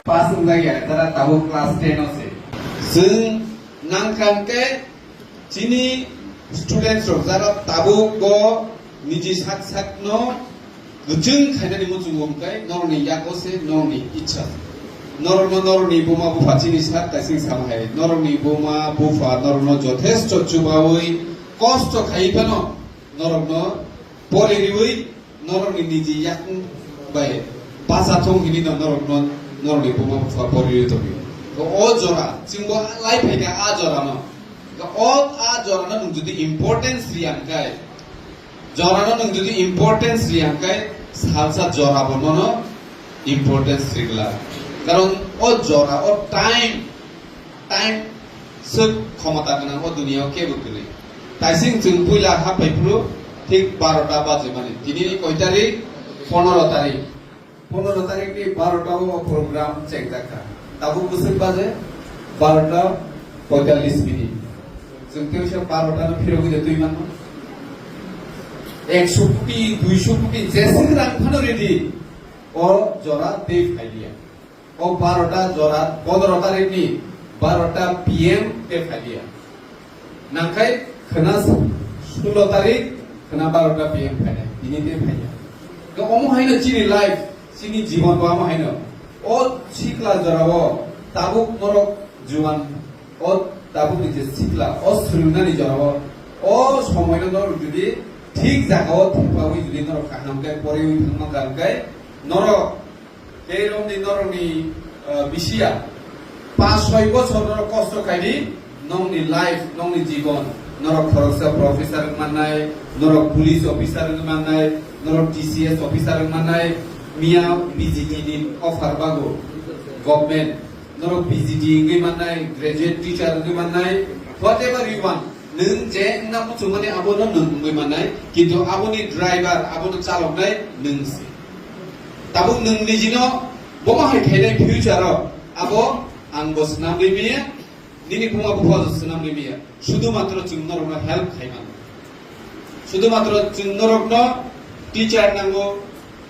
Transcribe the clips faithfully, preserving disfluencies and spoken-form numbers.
Pass wngjak ya, tara tabuk class ten o se. Chwng nangkha hwnkhe chini students rok jara tabuk bo niji sak sak no kwchwng khainani muchungo hwnkhe norokni yago se norokni ichha. Norokno norokni buma bupha chini sak kaising sama hai. Norokni buma bupha norokno jothesto chubawi kosto khaiwi phano norokno pori riwi norokni niji yakung bai bacha thung hini no norokno norokni buma bupha pori riwi tongwi. To o jora chwngbo lai phaikha a jorano. To o a jorano nwng jodi importance riya hwnkhe, jorano nwng jodi importance riya hwnkhe salsa jorabo nono importance rigla. Karon o jora o time Time swk khomota gwnang o duniya o kebo kwrwi. Taising chwng puila haphai phuru thik barota bajimani. Tini koi tarik? Pondro tarik. Pondro tarik ni barota o program chengjak kha. Tabuk bwswk baje? Barota poitallis minute. Chwng tei uaisa barota no phirogwi de twi manno. Ekso koti, duiso koti, jeswk rang phano ready. O jora tei phai liya. O barota jora, pondro tarik ni barota P M te phaiya. Nangkhai khwna sulo tarik, khwna barota P M phainai, tini te phaiya. To omo haino chini life, chini jibon bo omo haino. O sikla jora o tabuk norok juan, o tabuk ni je sikla, o swrwngnani jora o, o somoi no norok jodi thik jaga o thangpawi jodi norok kaham khe poriwi thangma kar khe norok Tei romni norokni, eh, bisiya pas soi bochor norok kosto khaidi, nongni life, nongni jibon, norok khoroksa professor wng mannai, norok police officer wng mannai, norok T C S officer wng mannai, miya B G T ni offer bago government, norok B G T wngwi mannai, graduate teacher wngwi mannai, whatever you want. Nwng je wngna muchungmani abono nwng wngwi mannai, kintu aboni driver, abono chaloknai nwng se. Tabuk nwng nijino bomo hai khainai future o, abo ang bo swnamwi manya, nini buma bupha bo swnamwi manya. Sudhu matro chwng norokno help khai mano. Sudhu matro chwng norokno teacher nango,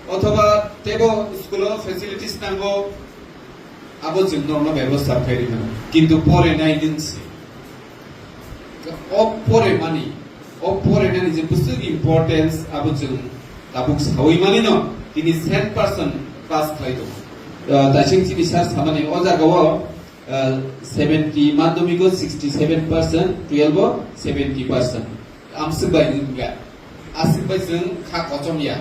othoba tebo school o facilities nango, abo chwng norokno bebostha khai rwmano. Kintu pore nai nwng se. O pore mani, o pore nani je bwswk importance abo chwng tabuk sawi mani no, tini cent percent pass khlai tongo. Ah, taising chini sir samani o jaga o, ah, seventy madhyamik o sixty seven percent, twelve o seventy percent. Amswk bai wngkha. Aswk bai chwng kha kochom ya.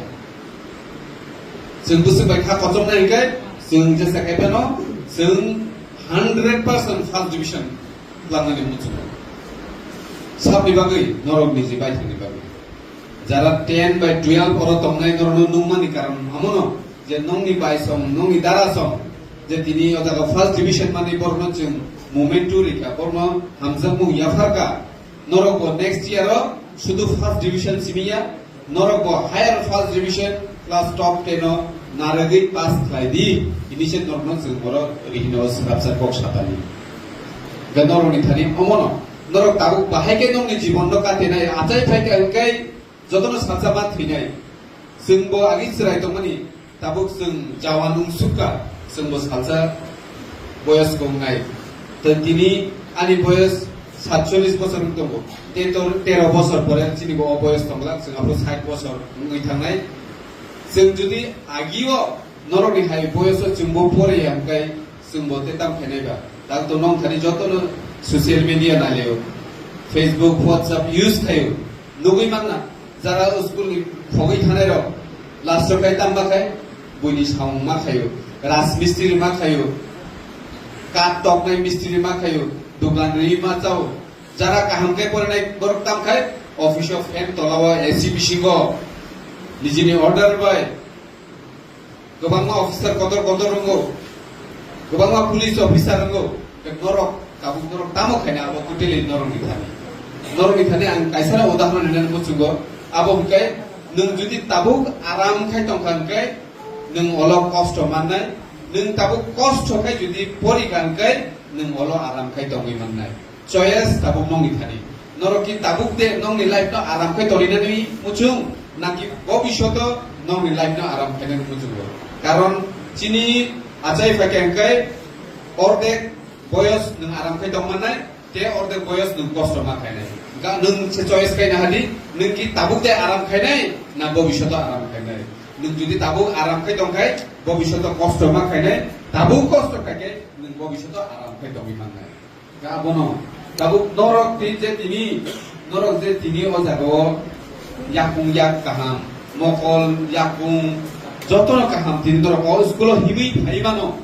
Chwng bwswk bai kha kochom nai hwnkhe chwng jesa khe phano chwng hundred percent first division langnani muchungo. Sabni bagwi, norok niji baithangni bagwi. Jara ten bai twelve oro tongnai norokno nungmani karon amono je nongni bai song, nongni dara song, je tini o jaga first division mani borokno chwng movement to rikha, borokno hamjakmung yapharkha. Norok bo next year o sudu first division simi ya, norok bo higher first division plus top ten o narwgwi pass khlai di, hini se norokno chwng borok rihino swrapsa kok satani. Ga norokni thani omono, norok tabuk bahai khe nongni jibon no katinai achai phai khe hwnkhe jotono salsa ma thwinai. Chwng bo agi chwrai tongmani, tabuk chwng jawan wng sukha, chwng bo salsa boyos wngnai. Tei tini ani boyos satchollis bosor wng tongo. Tei tor-, tero bosor pore chini bo o boyos tongla, chwng aphuru sait bosor wngwi thangnai. Chwng jodi agio norokni hai boyoso chwng bo pore ya hwnkhe, chwng bo tei tamo khainai ba? Tang to nong thani joto no social media nai leo, Facebook, WhatsApp use khayo, nugui manna. Jara school ni khogwi thanai rok last o kai tamba khai buini samung ma khayo, rajmistri ma khayo, kat toknai mistri ma khayo, dukan ri ma chao. Jara kaham khe porinai borok tam khai office o fan tola o A C bisingo nijini order bai Kwbangma officer kotor kotor wngo, kwbangma police officer wngo, tei norok tabuk norok tamo khaina abo totally norokni thani. Norokni thani ang kaisa udahoron rinani muchungo, abo hwnkhe nwng jodi tabuk aram khai tongkha hwnkhe nwng olo kosto mannai, nwng tabuk kosto khai jodi porikha hwnkhe nwng olo aram khai tongwi mannai. Choice tabuk nongni thani. Norok ki tabuk de nongni life no aram khe torinani muchung, naki bobishoto Nokni life no aram khainai muchungo. Karon chini achai phaikhe hwnkhe ordek boyos nwng aram khai tongmannai, te ordek boyos nwng kosto ma khainai. Ga nwng se choice khaina hadi, nwng ki tabuk de aram khainai, na bobishoto aram khainai. Nwng jodi tabuk aram khai tongkhai, bobishoto kosto ma khainai, tabuk kosto khaikhe nwng bobishoto aram khai tongwi mannai. Abono tabuk norok twi je tini, norok je tini o jagao yakung yak kaham, mokol yakung jotono kaham tini norok o school o himwi phai mano.